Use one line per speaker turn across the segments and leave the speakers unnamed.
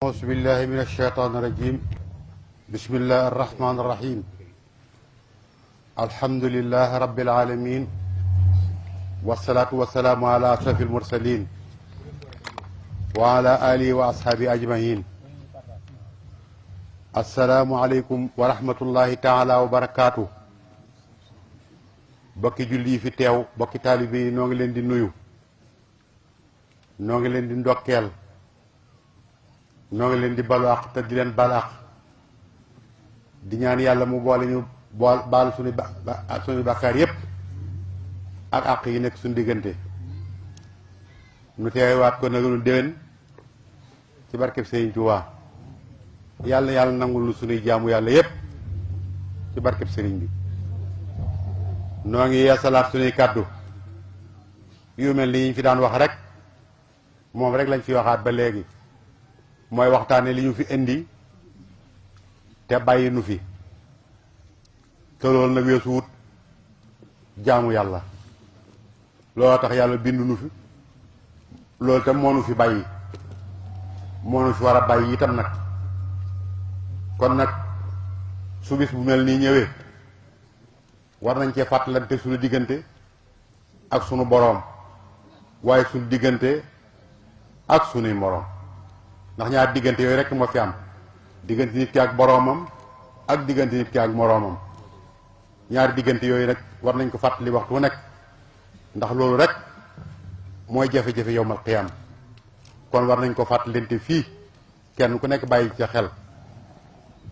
أعوذ بالله من الشيطان الرجيم بسم الله الرحمن الرحيم الحمد لله رب العالمين والصلاة والسلام على أشرف المرسلين وعلى آله وأصحابه أجمعين السلام عليكم ورحمة الله تعالى وبركاته bokki julli fi teew bokki taalibe yi noo ngi leen di nuyu noo ngi leen di ndokkeel noo ngi leen di balu àq te di leen bal àq di ñaan yàlla mu boole ñu baal suñu bàkkaar yépp ak àq yi nekk suñu diggante nu teewaat ko nag nu déwén ci barkeb Sëriñ Tuubaa yàlla nangul nu suñuy jaamu yàlla yépp ci barkeb sëriñ bi noo ngi yeesalaat suñuy kàddu yu mel ni ñu fi daan wax rek moom rek lañ fi waxaat ba léegi mooy waxtaane li ñu fi indi te bàyyi nu fi te loolu nag weesu wut jaamu yàlla looloo tax yàlla bindu nu fi loolu tam moo nu fi bàyyi moo nu fi war a bàyyi itam nag kon nag su bis bu mel nii ñëwee war nañ cee fàttalante suñu diggante ak sunu boroom waaye suñu diggante ak sunuy moroom ndax ñaar diggante yooyu rekk moo fi am diggante nit ki ak boroomam ak diggante nit ki ak moroomam ñaari diggante yooyu nag war nañ ko fàttali waxtu wu nekk ndax loolu rek mooy jafe-jafe yowmal qiyaam kon war nañ ko fàttalante fii kenn ku nekk bàyyi ca xel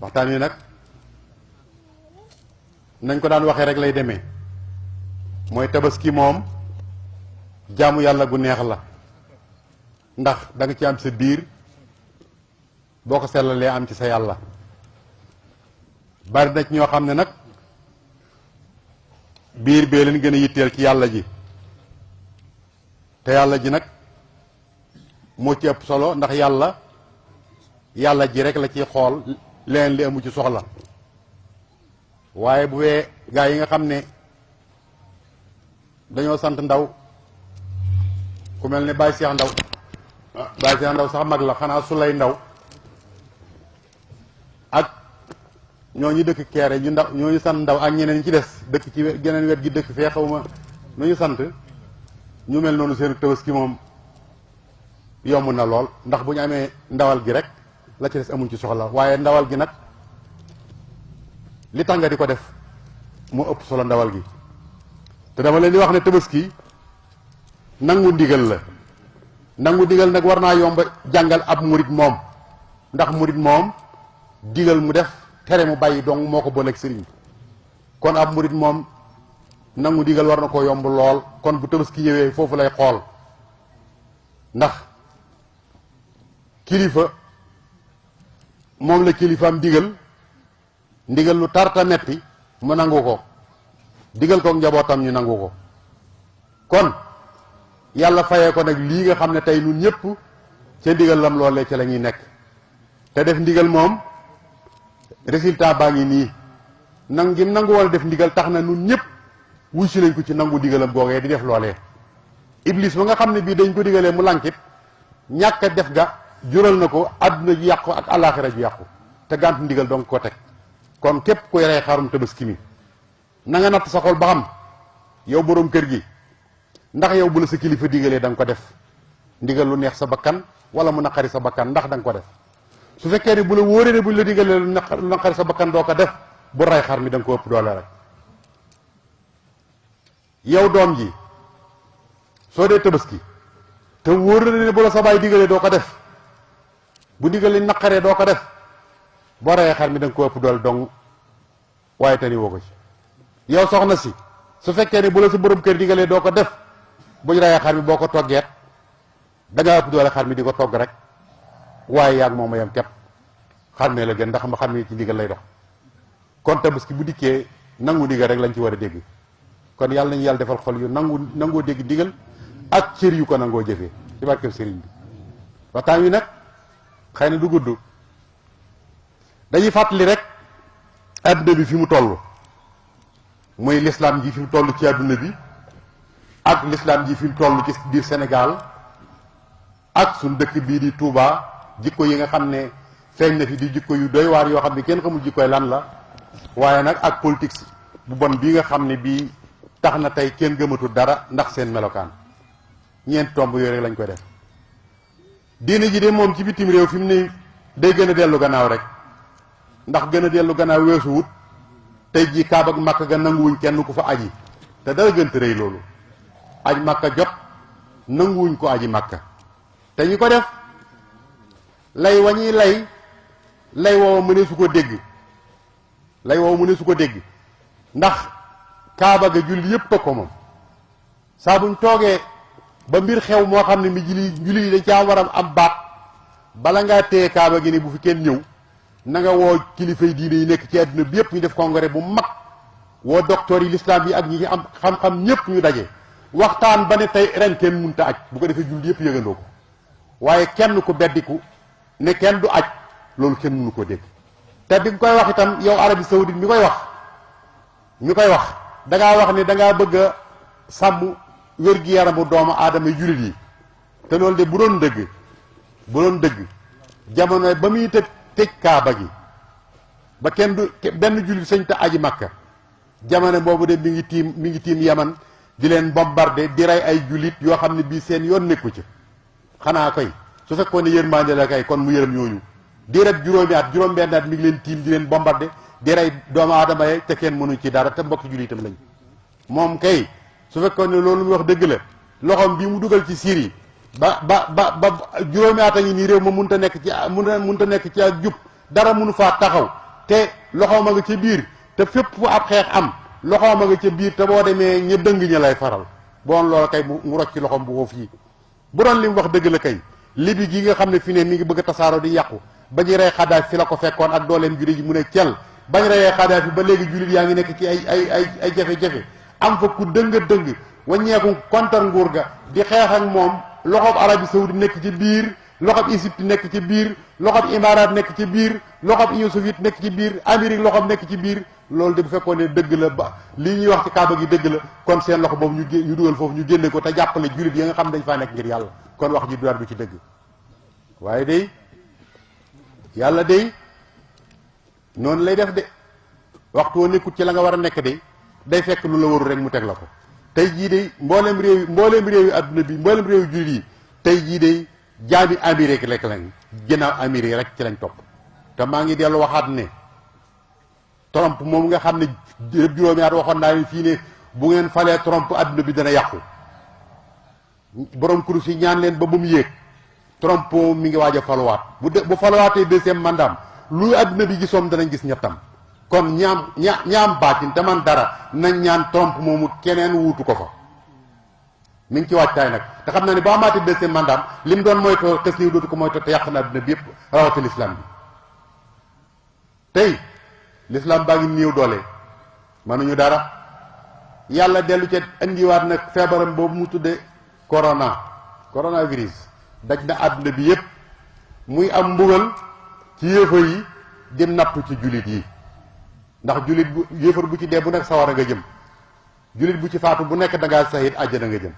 waxtaan wi nag nañ ko daan waxee rek lay demee mooy tabaski moom jaamu yàlla gu neex la ndax da nga ci am sa biir boo ko sellalee am ci sa yàlla bari na ci ñoo xam ne nag biir bee leen gën a yitteel ci yàlla ji te yàlla ji nag moo ci ëpp solo ndax yàlla ji rek la ciy xool leen li amu ci soxla waaye bu wee gaa yi nga xam ne dañoo sant ndaw ku mel ne Baye Cheikh Ndaw Baye Cheikh Ndaw sax mag la xanaa su lay ndaw ak ñooñu dëkk Keere ñu ndaw ñooñu sant ndaw ak ñeneen ci des dëkk ci geneen wet gi dëkk fee xawma nu ñu sant ñu mel noonu seen tabaski moom yomb na lool ndax bu ñu amee ndawal gi rek la ci des amuñ ci soxla waaye ndawal gi nag li tax nga di ko def moo ëpp solo ndawal gi te dama leen di wax ne tabaski nangu ndigal la nangu ndigal nag war naa yomb jàngal ab murit moom ndax murit moom digal mu def tere mu bàyyi dong moo ko booleeg sëriñ kon ab murit moom nangu digal war na ko yomb lool kon bu tabaski ñëwee foofu lay xool ndax kilifa moom la kilifaam digal ndigal lu tarta metti mu nangu ko digal ko njabootam ñu nangu ko kon yàlla fayee ko nag lii nga xam ne tey ñun ñëpp ca ndigal lam loolee ca la ñuy nekk te def ndigal moom résultat baa ngi nii gi nangu wala def ndigal tax na ñun ñëpp wuy si nañ ko ci nangu ndigalam googee di def loolee iblis ba nga xam ne bii dañ ko digalee mu lànkit ñàkk a def ga jural na ko àdduna ju yàqu ak àllaaxira ju yàqu te gàntu ndigal donc ko teg kon képp ku rey xarum tabaski mi na nga natt sa xol ba xam yow boroom kër gi ndax yow bu la sa kilifa digalee da nga ko def ndigal lu neex sa bakkan wala mu naqari sa bakkan ndax da nga ko def su fekkee ne bu la wóoree ne buñ la digalee lu naqari sa bakkan doo ko def bu rey xar mi da nga ko ëpp doole rek yow doom ji soo dee tabaski te wóor na ne bu la sa baay digalee doo ko def bu digalee naqaree doo ko def boo reyee xar mi da nga ko ëpp doole dong waaye tani woo ko ci yow soxna si su fekkee ne bu la sa borom kër digalee doo ko def buñ reyee xar mi boo ko toggeet da ngaa ëpp doole xar mi di ko togg rek waaye yaag moom a yam kepp xar mee la gën ndax ma xam ne ci ndigal lay dox kon tabaski bu dikkee nangu ndigal rek lañ ci war a dégg kon yàlla nañu yàlla defal xol yu nangoo dégg ndigal ak cër yu ko nangoo jëfee ci barkeb sëriñ bi waxtaan wi nag xëy na du gudd dañuy fàttali rek adduna bi fi mu toll muy l'islam ji fi mu toll ci adduna bi ak l'islam ji fi mu toll ci biir Sénégal ak suñ dëkk bii di Touba jikko yi nga xam ne feeñ na fi di jikko yu doy waar yoo xam ne kenn xamul jikkoy lan la waaye nag ak politique bu bon bii nga xam ne bii tax na tey kenn gëmatul dara ndax seen melokaan ñeent tomb yooyu rek lañ koy def. diine ji de moom ci bitim réew fi mu ne day gën a dellu gannaaw rek ndax gën a dellu gannaaw weesu wut tey jii Kaaba ak Makka ga nanguwuñ kenn ku fa aji te dara gën te rëy loolu aj Makka jot nanguwuñ ko aji Makka te ñu ko def lay wañuy lay woowa mu ne su ko dégg lay woowa mu ne su ko dégg ndax Kaaba ga julli yépp ko moom saa buñ toogee ba mbir xew moo xam ne mi julli yi dañ caa war a am baat bala ngaa téye Kaaba gi ni bu fi kenn ñëw na nga woo kilifay diine yi nekk ci àdduna bi yëpp ñu def congrès bu mag woo docteur yi l'islam yi ak ñi am xam-xam ñëpp ñu daje waxtaan ba ne tey ren kenn mënta aj bu ko defee julli yëpp yëgandoo ko waaye kenn ku beddiku ne kenn du aj loolu kenn mënu ko dégg te bi nga koy wax itam yow Arabie Saoudite mi koy wax da ngaa wax ne da ngaa bëgg a sàmm wér-gi-yaramu doomu aadama jullit yi te loolu de bu doon dëgg jamono ba muy tëj Kaaba gi ba kenn du benn jullit sañ te aji Makka jamono boobu de mi ngi tiim Yaman di leen bombardé di rey ay jullit yoo xam ne bii seen yoon nekku ci xanaa koy su fekkoon ne yërmande la kay kon mu yërëm ñooñu di rek juróom-benn at mi ngi leen tiim di leen bombardé di rey doomu aadama yi te kenn mënuñ ci dara te mbokki jullitam lañ moom kay su fekkoon ne loolu mu wax dëgg la loxoom bii mu dugal ci Syrie ba juróomi at a ngi nii réew ma mënut a nekk ci ak jub dara mënu faa taxaw te loxoom a nga ca biir te fépp fu ab xeex am loxoom a nga ca biir te boo demee ña dëng ña lay faral boon loolu kay mu rocc ci loxoom bu foofu yi bu doon li mu wax dëgg la kay libi gi nga xam ne fi ne mi ngi bëgg a tasaaroo di yàqu ba ñu rey Xadaafi fi la ko fekkoon ak dooleem jullit ji mu ne cel bañ reyee Xadaafi ba léegi jullit yaa ngi nekk ci ay jafe-jafe am fa ku dëng waññeeku kontar nguur ga di xeex ak moom loxob Arabie Saoudite nekk ci biir loxob Égypte nekk ci biir loxob Imaaraat nekk ci biir loxob Union soviétique nekk ci biir Amérique loxob nekk ci biir loolu de bu fekkoon ne dëgg la ba lii ñuy wax ci Kaaba gi dëgg la kon seen loxo boobu ñu dugal foofu ñu génne ko te jàppale jullit yi nga xam dañ faa nekk ngir yàlla kon wax ji du ci dëgg waaye day yàlla day noonu lay def de waxtu woo nekkut ci la nga war a nekk day fekk lu la warul rek mu teg la ko tey jii de mboolem réew yi adduna bi mboolem réew yu jullit yi tey jii de jaami Amérique rek lañ ginnaaw Amérique rek ci lañ topp te maa ngi dellu waxaat ne Trump moom nga xam ne juróomi at waxoon naa leen fii ne bu ngeen falee Trump adduna bi dana yàqu borom kurus yi ñaan leen ba mu yéeg Trump mi ngi waaj a faluwaat bu faluwaatee deuxième mandat lu adduna bi gisoom danañ gis ñettam kon ñaam baatin te man dara nañ ñaan Trump moomu keneen wuutu ko fa mi ngi ci waajtaay nag te xam naa ne ba amaatee deuxième mandat li mu doon moytoo xës niw dootu ko moytoo te yàq na adduna bi yëpp rawati l'islam bi tey l'islam baa ngi néew doole mënuñu dara yàlla dellu ca indiwaat nag feebaram boobu mu tudde coronavirus daj na adduna bi yëpp muy am mbugal ci yéefar yi dem nattu ci jullit yi ndax jullit bu yéefar bu ci dee bu nekk sawara nga jëm jullit bu ci faatu bu nekk da ngaa sahid àjjana nga jëm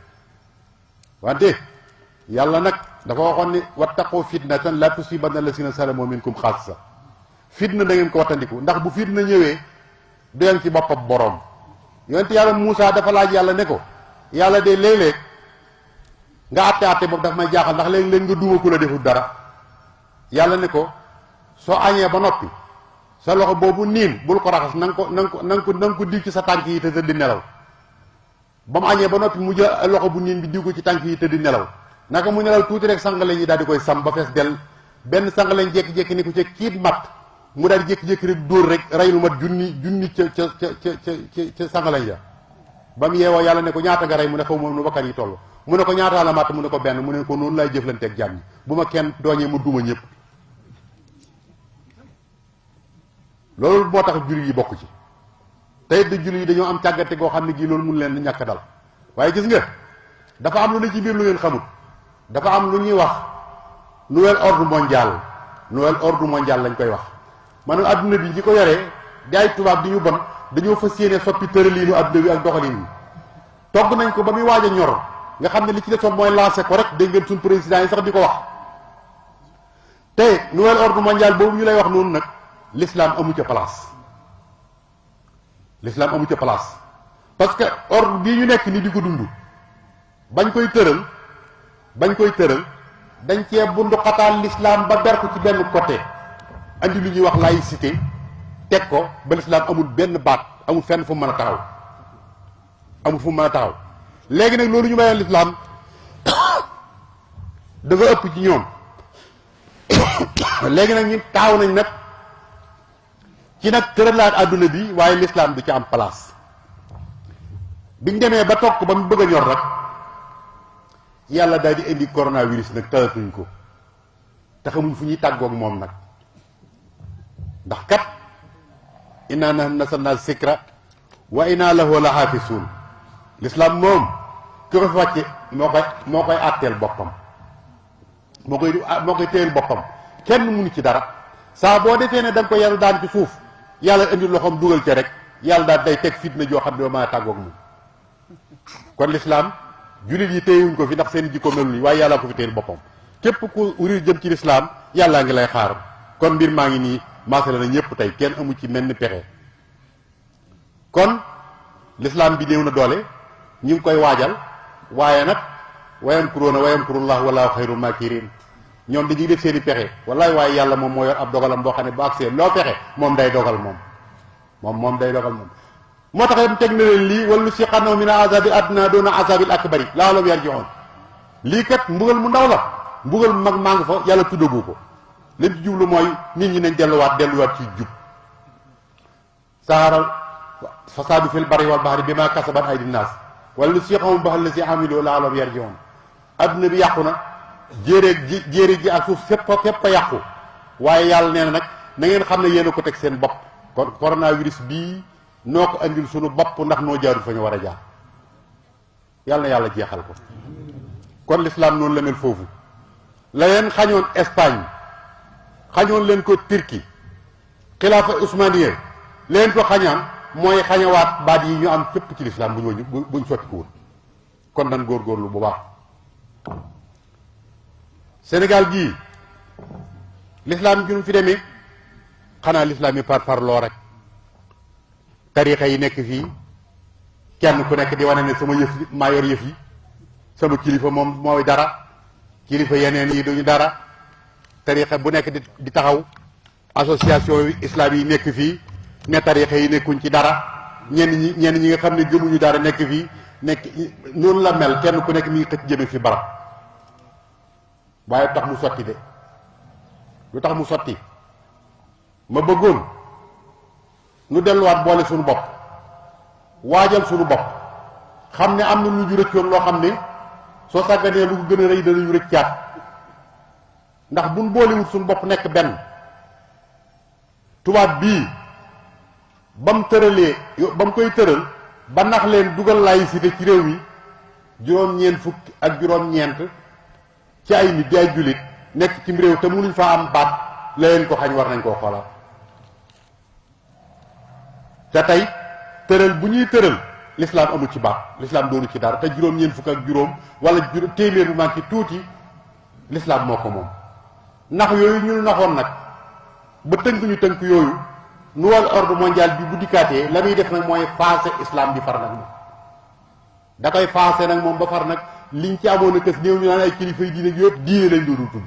wante yàlla nag dafa waxoon ni wattaqu fitnatan la tusibanna allasina salamu minkum xaassa fitna da ngeen ko wattandiku ndax bu fitna ñëwee du yem ci boppam boroom yonent yàlla Muusa dafa laaj yàlla ne ko yàlla de léeg-léeg nga àtte boobu dafa may jaaxal ndax léeg-léeg nga duuma ku la deful dara yàlla ne ko soo añee ba noppi sa loxo boobu niin bul ko raxas na nga ko diw ci sa tànk yi te tëdd nelaw ba mu añee ba noppi mu jël loxo bu niin bi diw ko ci tànk yi tëdd nelaw naka mu nelaw tuuti rek sangaleñ yi daal di koy sam ba fees del benn sangaleñ jékki-jékki ni ko ca kiit mat mu daal di jékki-jékki rek dóor rek rey lu mat junni ca sangaleñ ja ba mu yeewoo yàlla ne ko ñaata nga rey mu ne xaw moom nu bakkan yi toll mu ne ko ñaata la matt mu ne ko benn mu ne ko noonu lay jëflanteeg jàmm ñi bu ma kenn dooñee mu duma ñëpp loolu moo tax jullit yi bokk ci tey de jullit yi dañoo am càggante goo xam ne gii loolu mun leen ñàkk dal waaye gis nga dafa am lu ne ci biir lu ngeen xamut dafa am lu ñuy wax nouvel ordre mondial lañ koy wax maanaam adduna bi ñi ko yoree di ay tubaab di ñu bon dañoo fas yéene soppi tëraliinu adduna bi ak doxalin bi togg nañ ko ba muy waaj a ñor nga xam ne li ci desoon mooy lancé ko rek dégg ngeen suñ président yi sax di ko wax te nouvel ordre mondial boobu ñu lay wax noonu nag l'islam amu ca place. l'islam amu ca place parce que ordre bii ñu nekk ni di ko dund bañ koy tëral dañ cee bundu xataal l'islam ba ber ko ci benn côté andi lu ñuy wax laïcité teg ko ba l'islam amul benn baat amul fenn fu mu mën a taxaw amul fu mu mën a taxaw léegi nag loolu ñu mayoon l'islam dafa ëpp ci ñoom léegi nag ñu taxaw nañ nag ci nag tëralaat àdduna bi waaye l'islam du ci am place biñ demee ba toog ko ba mu bëgg a ñor rek yàlla daal di indi coronavirus nag talatuñ ko te xamuñ fu ñuy tàggoog moom nag ndax kat inna nahnu nazzalna zikra wa inna lahu la xaafisuun l'islam moom ki ko fi wàcce moo koy àtteel boppam moo koy téyel boppam kenn mënu ci dara saa boo defee ne da nga ko yàlla daan ci suuf yàlla indi loxoom dugal ca rek yàlla daal day teg fitna joo xam ne doo mën a tàggoog moom kon l'islam jullit yi téyewuñ ko fi ndax seen jikko melul nii waaye yàlla ko fi téyel boppam képp ku wuri jëm ci l'islam yàllaa ngi lay xaar kon mbir maa ngi nii maasale na ñëpp tey kenn amu ci menn pexe kon l'islam bi néew na doole ñu ngi koy waajal waaye nag wayamkuruuna wayamkurullah wallaahu xayrul maakirin ñoom dañuy def seen i pexe wallaay waaye yàlla moom moo yor ab dogalam boo xam ne bu agsee loo pexe moom day dogal moom day dogal moom moo tax dem teg na leen lii wala si xannaw min azabil adna doona azabil akbari la'allahum yarji'un lii kat mbugal mu ndaw la mbugal mu mag maa ngi fa yàlla tuddagu ko lim ci jublu mooy nit ñi nañ delluwaat ci jub saaral fasaadu fil barri wal bahri bima kasabat aydin naas wala si xamum baxal la si amilu la'allahum yarji'un adduna bi yàqu na jéere ji ak suuf fépp ko yàqu waaye yàlla nee na nag na ngeen xam ne yéen a ko teg seen bopp kon coronavirus bii noo ko andil sunu bopp ndax noo jaarul fa ñu war a jaar yàlla na yàlla jeexal ko kon l'islam noonu la mel foofu la leen xañoon Espagne xañoon leen ko Turquie xilaafa usmaniye leen ko xañaan mooy xañawaat baat yi ñu am fépp ci l'islam buñ sotti ko woon kon nan góorgóorlu bu baax Sénégal gii l'islam gi nu fi demee xanaa l'islam yi par loo rek tarixa yi nekk fii kenn ku nekk di wane ne sama yëf maa yor yëf yi sama kilifa moom mooy dara kilifa yeneen yi duñu dara tarixa bu nekk di taxaw association yi islam yi nekk fii ne tarixa yi nekkuñ ci dara ñenn ñi nga xam ne gëmuñu dara nekk fii nekk noonu la mel kenn ku nekk mi ngi xëcc jëme fi barab waaye lu tax mu sotti de lu tax mu sotti ma bëggoon nu delluwaat boole suñu bopp waajal suñu bopp xam ne am na lu ñu rëccoon loo xam ne soo sàgganee lu ko gën a rëy danañu rëccaat ndax buñ boolewut suñu bopp nekk benn tubaab bii ba mu tëralee ba mu koy tëral ba nax leen dugal laïcité ci réew mi juróom-ñeent fukk ak juróom-ñeent ci ay nit di ay jullit nekk ci réew te mënuñ fa am baat la leen ko xañ war nañ koo xoolaat te tey tëral bu ñuy tëral l'islam amul ci baat l'islam doonu ci dara te juróom-ñeent fukk ak juróom wala téeméer bu manqué tuuti l'islam moo ko moom nax yooyu ñu naxoon nag ba tënk ñu tënk yooyu nouvel ordre mondial bi bu dikkaatee la muy def nag mooy faase islam bi far nag moom da koy faase nag moom ba far nag liñ ci amoon a kës néew ñu naan ay kilifa yi diine yëpp diine lañ doon tudd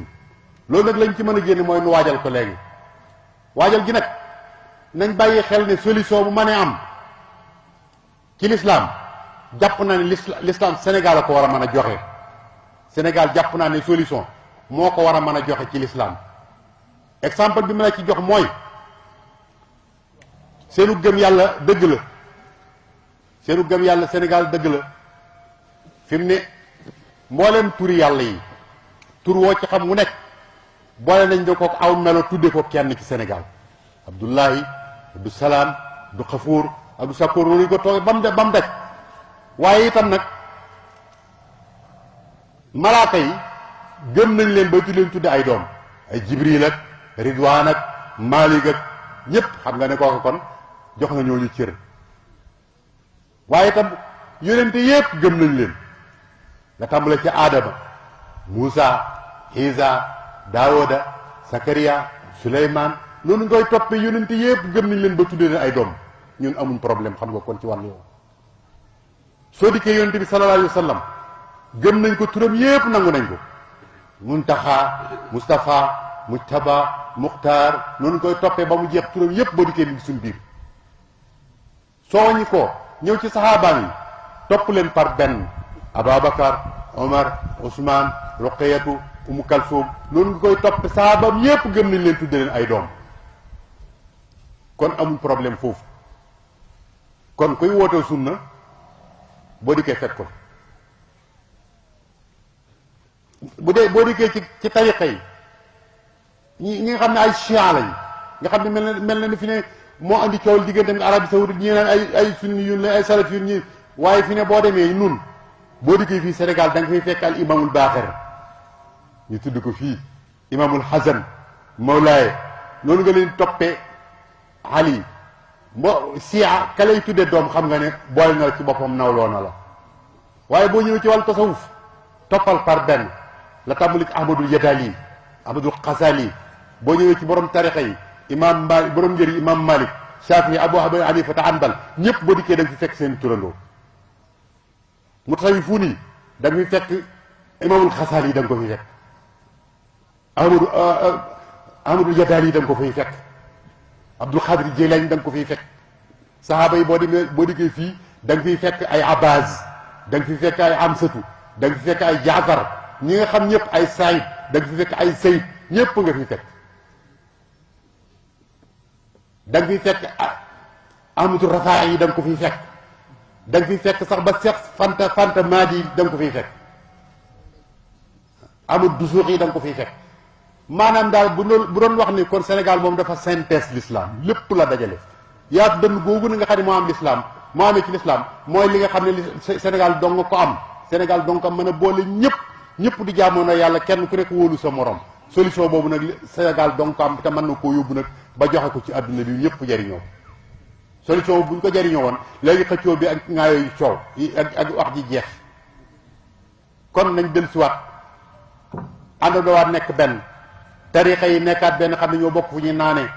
loolu nag lañ ci mën a génne mooy nu waajal ko léegi waajal gi nag nañ bàyyi xel ne solution bu mënee am ci l'islam jàpp naa ne l'islam Sénégal a ko war a mën a joxe Sénégal jàpp naa ne solution moo ko war a mën a joxe ci l'islam exemple bi ma la ci jox mooy seenu gëm yàlla dëgg la seenu gëm yàlla Sénégal dëgg la fi mu ne mbooleem turi yàlla yi tur woo ci xam mu nekk boole nañ da ko aw melo tudde ko kenn ci Sénégal Abdullahi Abdou Salaam Abdou Xafuur Abdou Sakoor loolu ko toog ba mu daj waaye itam nag malaaka yi gëm nañ leen ba tu leen tudde ay doom ay Jibril ak Ridwaan ak Maalik ak ñépp xam nga ne kooku kon jox nga ñooñu cër waaye itam yonente yépp gëm nañ leen nga tàmbale ci Aadama Muusa Isa Daawuda Sakariya Suleymaan noonu ngay toppee yonent yépp gëm nañ leen ba tuddee leen ay doom ñun amuñ problème xam nga kon ci wàllu yow soo dikkee yonent bi sallallahu alayhi wa sallam gëm nañ ko turam yépp nangu nañ ko Muntaxa Mustafa Mujtaba Muxtaar noonu koy toppee ba mu jeex turam yépp boo dikkee li suñ biir soo waññi ko ñëw ci saxaabaan yi topp leen par benn Ababakar Omar Ousmane Roqeyatu Umu Kalsoum noonu nga koy topp saxaabam yépp gëm nañ leen tudde leen ay doom kon amuñ problème foofu kon kuy wootee sunna boo dikkee fekk ko bu dee boo dikkee ci tariqa yi ñi nga xam ne ay chian lañ nga xam ne mel na ni fi ne moo andi coow diggante ak Arabie Saoudite ñi naan ay sunni yun la ay salaf yun ñi waaye fi ne boo demee nun boo dikkee fii Sénégal da nga fay fekk al imamul Baaxir ñu tudd ko fii imamul Hasan Mawlaaye noonu nga leen toppee Ali sia ka lay tuddee doom xam nga ne boole na la ci boppam nawloo na la waaye boo ñëwee ci wàllu tasawuf toppal par benn la tàmbali ci Ahmadul Yadali Ahmadul Xasali boo ñëwee ci borom tarixa yi imam Malik borom njëri imam Malik Shafii Abu Hanifa ta Hanbal ñëpp boo dikkee da nga fi fekk seen turandoo mutasawifuun yi da nga fi fekk imamul Xasali yi da nga ko fi fekk Ahmadul Yadali yi da nga ko fiy fekk Abdul Xaadir Jeylaani da nga ko fiy fekk sahaaba yi boo dikkee fii da nga fiy fekk ay Abbas da nga fi fekk ay Amsatu da nga fi fekk ay Jaafar ñi nga xam ñëpp ay Saïd da nga fi fekk ay Sayd ñëpp nga fi fekk da nga fi fekk Ahmadu Rafaa yi da nga ko fiy fekk da nga fiy fekk sax ba Seex Fanta Maadi da nga ko fiy fekk Ahmadu Dusuuq yi da nga ko fiy fekk maanaam daal bu doon wax ni kon Sénégal moom dafa synthèse l'islam lépp la dajale yaatu dënn googu na nga xam ne moo am l'islam moo amee ci l'islam mooy li nga xam ne Sénégal dong nga ko am Sénégal dong ko mën a boole ñëpp di jaamoon na yàlla kenn ku nekk wóolu sa morom solution boobu nag Sénégal dong ko am te mën na koo yóbbu nag ba joxe ko ci àdduna bi ñëpp jariñoo solution bu ñu ko jariñoo woon léegi xëccoo bi ak ŋaayooyu coow ak wax ji jeex kon nañ del siwaat àndandoowaat nekk benn tarixa yi nekkaat benn xam ne ñoo bokk fu ñuy naanee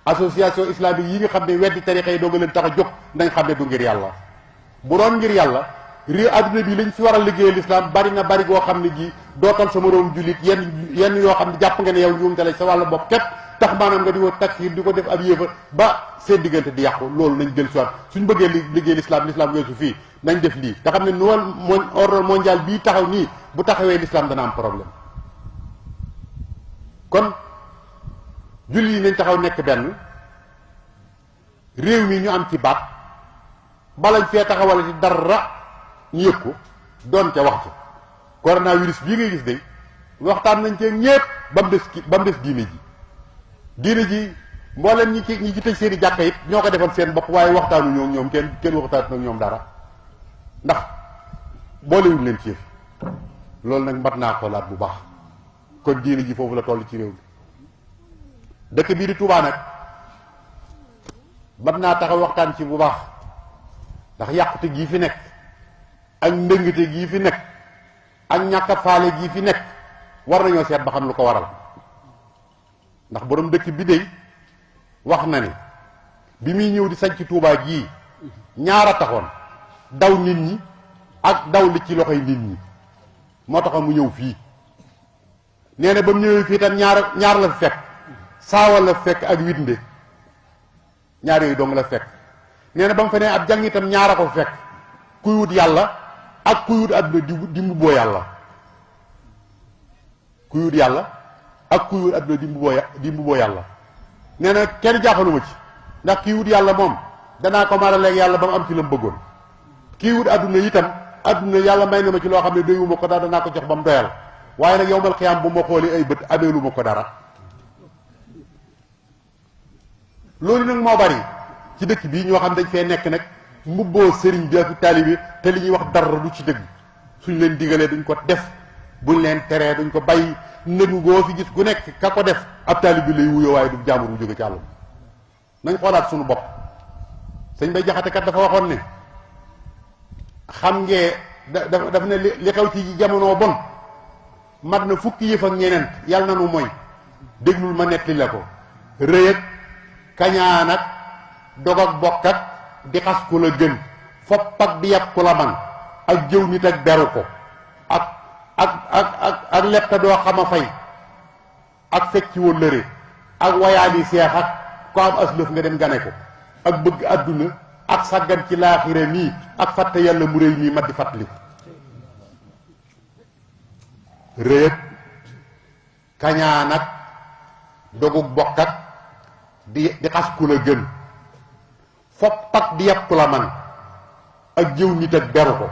association islamique yi nga xam ne weddi tarixa yi doo nga leen tax a jóg nañ xam ne du ngir yàlla bu doon ngir yàlla réew adduna bi lañ fi war a liggéeyal l'islam bari na bari goo xam ne gi dootal sa moroom jullit yenn yoo xam ne jàpp nga ne yow njuumte la sa wàllu bopp képp tax maanaam nga di ko takfir di ko def ab yéefa ba seen diggante di yàqu loolu nañ jël soit suñ bëggee liggéey l'islam weesu fii nañ def lii te xam ne nouvel ordre mondial bii taxaw nii bu taxawee l'islam dana am problème kon julli yi nañ taxaw nekk benn réew mi ñu am ci baat balañ fee taxawal ci dara ñu yëg ko doon ca wax ca coronavirus bii ngay gis de waxtaan nañ cee ñépp ba mu des diine ji mboolem ñi ci tëj seen i jàkka it ñoo ko defal seen bopp waaye waxtaanu ñoom kenn waxtaanu nag ñoom dara ndax boolewuñ leen ci yëf loolu nag mat naa xoolaat bu baax kon diine ji foofu la toll ci réew mi dëkk bii di Touba nag mat naa taxaw waxtaan ci bu baax ndax yàqute gii fi nekk ak ndëngate gii fi nekk ak ñàkk a faale gii fi nekk war nañoo seet ba xam lu ko waral ndax borom dëkk bi dey wax na ne bi muy ñëw di sañ ci Touba gii ñaara taxoon daw nit ñi ak daw li ci loxoy nit ñi moo taxoon mu ñëw fii nee na ba mu ñëwee fii tam ñaar la fi fekk saawa la fekk ak witnde ñaar yooyu dong la fekk nee na ba mu fa nee ab jàng itam ñaara ko fekk kuy wut yàlla ak kuy wut àdduna di mbubboo yàlla kuy wut yàlla ak kuy wut àdduna di mbubboo yàlla nee na kenn jaaxaluma ci ndax kii wut yàlla moom danaa ko mara léegi yàlla ba mu am ci la mu bëggoon kii wut àdduna itam àdduna yàlla may na ma ci loo xam ne doyuma ko dara danaa ko jox ba mu doyal waaye nag yowmal xiyaam bu ma xoolee ay bët ameelu ma ko dara loolu nag moo bari ci dëkk bii ñoo xam dañ fee nekk nag mbubboo sëriñ bi ak taalibe te li ñuy wax dara du ci dëgg suñ leen digalee duñ ko def buñ leen teree duñ ko bàyyi nëgu goo fi gis gu nekk ka ko def ab taalibe lay wuyoo waaye du jàmbur bu jóge ci àll nañ xoolaat suñu bopp sëñ Bay Jaxate kat dafa waxoon ne xam ngee daf ne li xew ci jamono bon mat na fukki yëf ak ñeneent yàlla na nu mooy déglul ma netti la ko rëy ak kañaan ak dog ak bokk ak di xas ku la gën fopp ak di yàpp ku la man ak jëw nit ak beru ko ak letta doo xama fay ak fecc woon lëre ak wayaani seex ak ko am aslëf nga dem gane ko ak bëgg àdduna ak sàggan ci laaxira nii ak fàtte yàlla mu réy nii mat di fàttali rëy ak kañaan ak dogug bokk ak di xas ku la gën fopp ak di yàpp ku la man ak jëw nit ak beru ko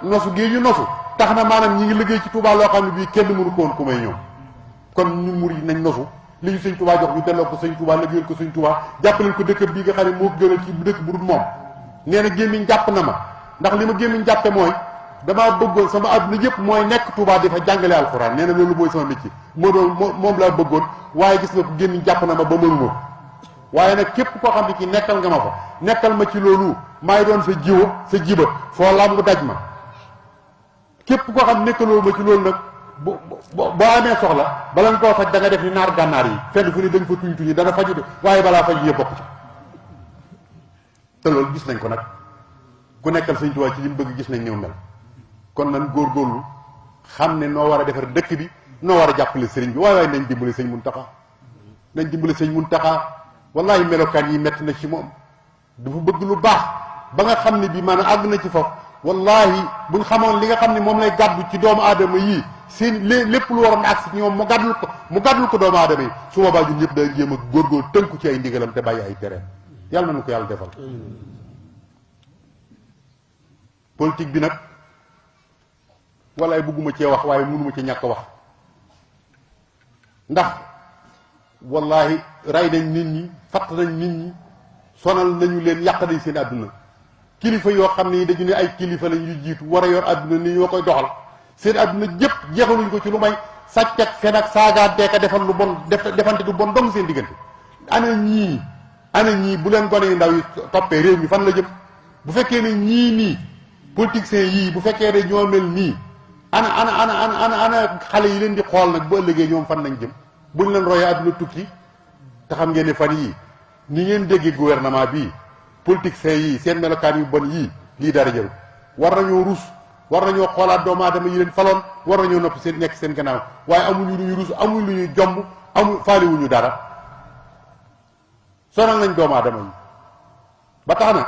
nosu gii ñu nosu tax na maanaam ñi ngi liggéey ci Touba loo xam ne bii kenn mënu ko woon ku may ñoom kon ñu murid nañ nosu li ñu sëñ Touba jox ñu delloo ko sëñ Touba liggéeyal ko sëñ Touba jàppaleel ko dëkk bii nga xam ne moo gënal ci dëkk bu dul moom nee na gémmiñ jàpp na ma ndax li ma gémmiñ jàppe mooy damaa bëggoon sama àdduna yëpp mooy nekk Touba di fa jàngale alxuraan nee na loolu mooy sama métier moom laa bëggoon waaye gis nga ko gémmiñ jàpp na ma ba mënuma ko waaye nag képp koo xam ne ci nekkal nga ma fa nekkal ma ci loolu maay doon sa jiba foo làmb daj ma képp koo xam nekkaloo ma ci loolu nag boo amee soxla bala nga koo faj da nga def ni naar gànnaar yi fenn fu ne da nga fa tuñ tuñi dana faju de waaye balaa faj yëpp bokk ci te loolu gis nañ ko nag ku nekkal Sëñ Tuubaa ci li mu bëgg gis nañ ñëw mel kon nan góorgóorlu xam ne noo war a defar dëkk bi noo war a jàppale sëriñ bi waaye nañ dimbale sëñ Muntaxa nañ dimbale sëñ Muntaxa wallahi melokaan yi metti na ci moom dafa bëgg lu baax ba nga xam ne bi maanaam àgg na ci foofu wallahi buñ xamoon li nga xam ne moom lay gàddu ci doomu aadama yii seen lépp lu waroon ak si ñoom mu gàddul ko doomu aadama yi su boobaa ñun ñëpp day jéem a góorgóor tënku ci ay ndigalam te bàyyi ay tereem yàlla na nu ko yàlla defal politique bi nag wallaay bëgguma cee wax waaye mënuma ci ñàkk wax ndax wallahi rey nañ nit ñi fatt nañ nit ñi sonal nañu leen yàq nañ seen àdduna kilifa yoo xam ne dañu ne ay kilifa lañ yu jiitu war a yor àdduna ni ñoo koy doxal seen àdduna jëpp jeexaluñ ko ci lu may sàcc ak fen ak saagaanteeka defal lu bon defante du bon dong seen diggante ana ñii bu leen gone yu ndaw yi toppee réew mi fan la jëm bu fekkee ne ñii nii politiciens yii bu fekkee ne ñoo mel nii ana xale yi leen di xool nag bu ëllëgee ñoom fan lañ jëm buñ leen royee àdduna tukki te xam ngeen ne fan yii ni ngeen déggee gouvernement bii politiciens yii seen melokaan yu bon yii lii dara jëru war nañoo rus war nañoo xoolaat doomu aadama yi leen faloon war nañoo noppi seen nekk seen gannaaw waaye amuñu lu ñuy rus amuñ lu ñuy jomb faaliwuñu dara sonal nañ doomu aadama yi ba tax na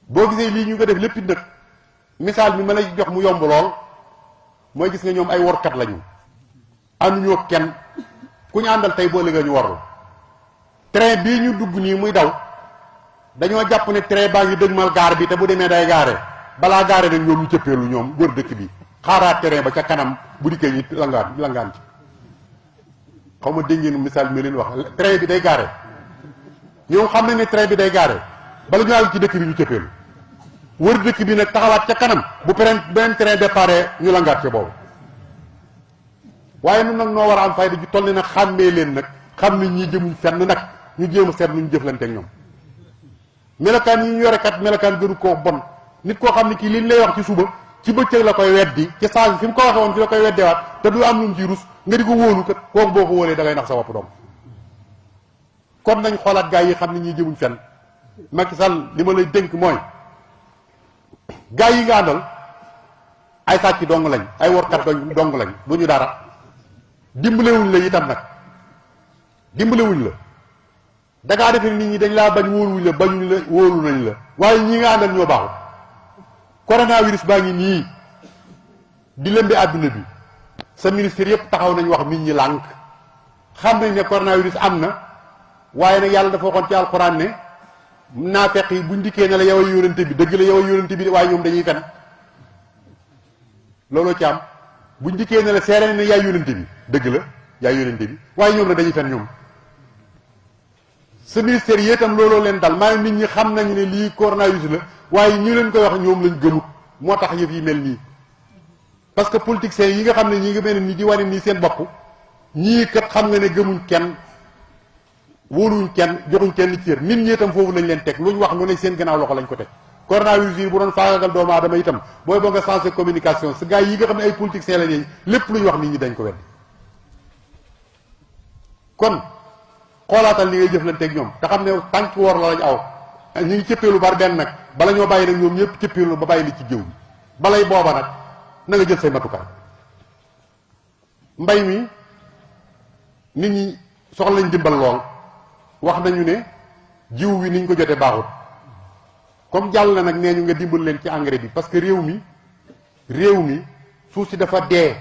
boo gisee lii ñu ko def lépp nag misaal mi ma lay jox mu yomb lool mooy gis nga ñoom ay workat lañu ànduñoo kenn ku ñu àndal tey boo léegi ñu warlu train bii ñu dugg nii muy daw dañoo jàpp ne train baa ngi dëgmal gaar bi te bu demee day gaare balaa gaare nag ñoom ñu cëppeelu ñoom wër dëkk bi xaaraat train ba ca kanam bu dikkee ñi langaan ci xaw ma dégg ngeen misaal mi leen wax train bi day gaare ñoom xam nañ ne train bi day gaare bala ñu àgg ci dëkk bi ñu cëppeelu wër dëkk bi nag taxawaat ca kanam bu beneen train départ ñu langaat ca boobu waaye nun nag noo war a am fayda ju toll ni nag xàmmee leen nag xam ne ñii jëmuñ fenn nag ñu jéem a seet lu ñu jëflante ak ñoom melokaan yi ñu yore kat melokaan gënu koo bon nit koo xam ne kii liñ lay wax ci suba ci bëccëg la koy weddi ci saa fi mu ko waxee woon fi la koy weddewaat te du am lu mu ci rus nga di ko wóolu kat kooku boo ko wóolee da ngay nax sa bopp doom kon nañ xoolaat gaa yi xam ne ñii jëmuñ fenn Macky Sall li ma lay dénk mooy gaa yi nga àndal ay sàcc dong lañ ay workat dong lañ du ñu dara dimbalewuñ la itam nag dimbalewuñ la dangaa defe nit ñi dañ laa bañ wóoluwuñ la bañuñ la wóolu nañ la waaye ñii nga àndal ñoo baaxul coronavirus baa ngi nii di lëmbe àdduna bi sa ministère yëpp taxaw nañ wax nit ñi lànk xam nañ ne coronavirus am na waaye nag yàlla dafa waxoon ci alxuraan ne naafeq yi buñ dikkee ne la yow a yónente bi dëgg la yow a yónente bi waaye ñoom dañuy fen looloo ci am buñ dikkee ne la seere ne yaay yónente bi dëgg la yaay yónente bi waaye ñoom nag dañuy fen ñoom sa ministère yi itam looloo leen dal maanaam nit ñi xam nañu ne lii coronavirus la waaye ñu leen koy wax ñoom lañ gëmut moo tax yëf yi mel nii parce que politiciens yi nga xam ne ñi ngi mel ni di wane nii seen bopp ñii kat xam nga ne gëmuñ kenn wóoluwuñ kenn joxuñ kenn cër nit ñi itam foofu lañ leen teg luñ wax lu ne seen gannaaw loxo lañ ko teg coronavirus yi bu doon faagagal doomu aadama itam booy boo nga changé communication sa gars yi nga xam ne ay politiciens la ñeñ lépp lu ñu wax nit ñi dañ ko wedd kon xoolaatal li ngay jëflanteeg ñoom te xam ne tànk woor la lañ aw ñu ngi cëppeelu bar benn nag bala ñoo bàyyi nag ñoom ñëpp cëppeelu ba bàyyi li ci géew bi balay booba nag na nga jël say matukaay. mbay mi nit ñi soxla lañ dimbal lool wax nañu ne jiw wi niñ ko jotee baaxut comme jàll na nag nee ñu nga dimbal leen ci engrais bi parce que réew mi suuf si dafa dee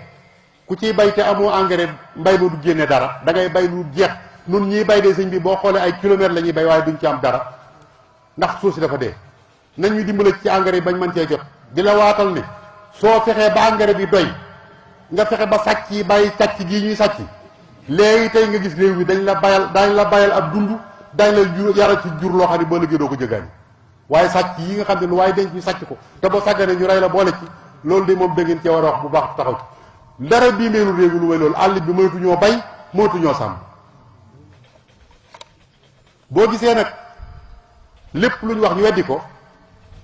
ku ciy bay te amoo engrais mbay ba du génne dara da ngay bay lu jeex nun ñiy bay de sëñ bi boo xoolee ay kilomètres la ñuy bay waaye duñ ci am dara ndax suuf si dafa dee nañ ñu dimbale ci engrais yi bañ mën cee jot di la waatal ne soo fexee ba engrais bi doy nga fexe ba sàcc yi bàyyi sàcc gii ñuy sàcc léegi tey nga gis réew mi daañ la bayal ab dund daañ la jur yaral ci jur loo xam ne boo liggéey doo ko jëgaani waaye sàcc yi nga xam ne lu waaye denc ñu sàcc ko te boo sàggane ñu rey la boole ci loolu de moom da ngeen cee war a wax bu baax taxaw ci dara bii meelu réew mi lu may loolu àll bi moytu ñoo bay moytu ñoo sàmm boo gisee nag lépp lu ñu wax ñu weddi ko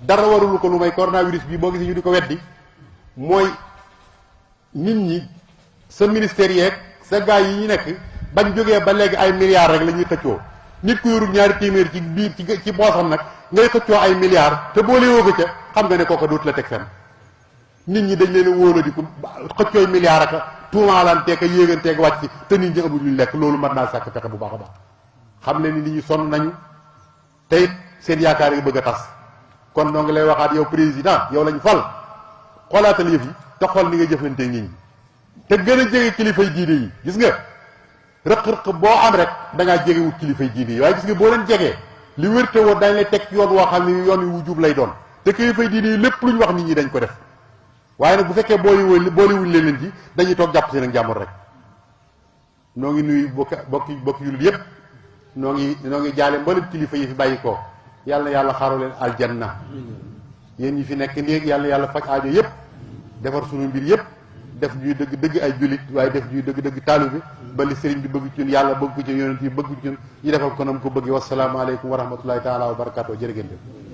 dara warulu ko lu may coronavirus bi boo gisee ñu di ko weddi mooy nit ñi sa ministère yeeg sa gars yi ñu nekk bañ jógee ba léegi ay milliards rek la ñuy xëccoo nit ku yorul ñaari téeméer ci biir ci boosam nag ngay xëccoo ay milliards te boo lee woo ko ca xam nga ne kooka dootu la teg fenn nit ñi dañ leen a wóola di ko xëccooy milliards aka tuumaalanteeg a yéeganteeg wàcc te nit ñi amul luñ lekk loolu mën naa sàkk pexe bu baax a baax xam ne ni nit ñi sonn nañu te it seen yaakaar yi bëgg a tas kon noo ngi lay waxaat yow président yow lañ fal xoolaatal yëf yi te xool ni nga jëflanteeg nit ñi te gën a jege kilifay diine yi gis nga rëq-rëq boo am rek da ngaa jegewut kilifay diine yi waaye gis nga boo leen jegee li wérte woon dañ lay teg yoon woo xam ne yoon wu jub lay doon te kilifay diine yi lépp lu ñu wax nit ñi dañ ko def waaye nag bu fekkee booliwuñ leen ci dañuy toog jàpp si nag jàmbur rek noo ngi nuyu bokki jullit yépp noo ngi jaale mboolem kilifa yi fi bàyyi ko yàlla na yàlla xaaru leen aljanna yéen ñi fi nekk néeg yàlla na yàlla faj aajo yépp defar sunu mbir yépp def ñuy dëgg ay jullit waaye def ñuy dëgg taalibe ba li sëriñ bi bëgg ci ñun yàlla bëgg ko ci yonent yi bëgg ci ñun ñu defal ko nam ko bëgg wasalaamaaleykum wa rahmatullahi taala wa barakaatu jërë ngeen jëf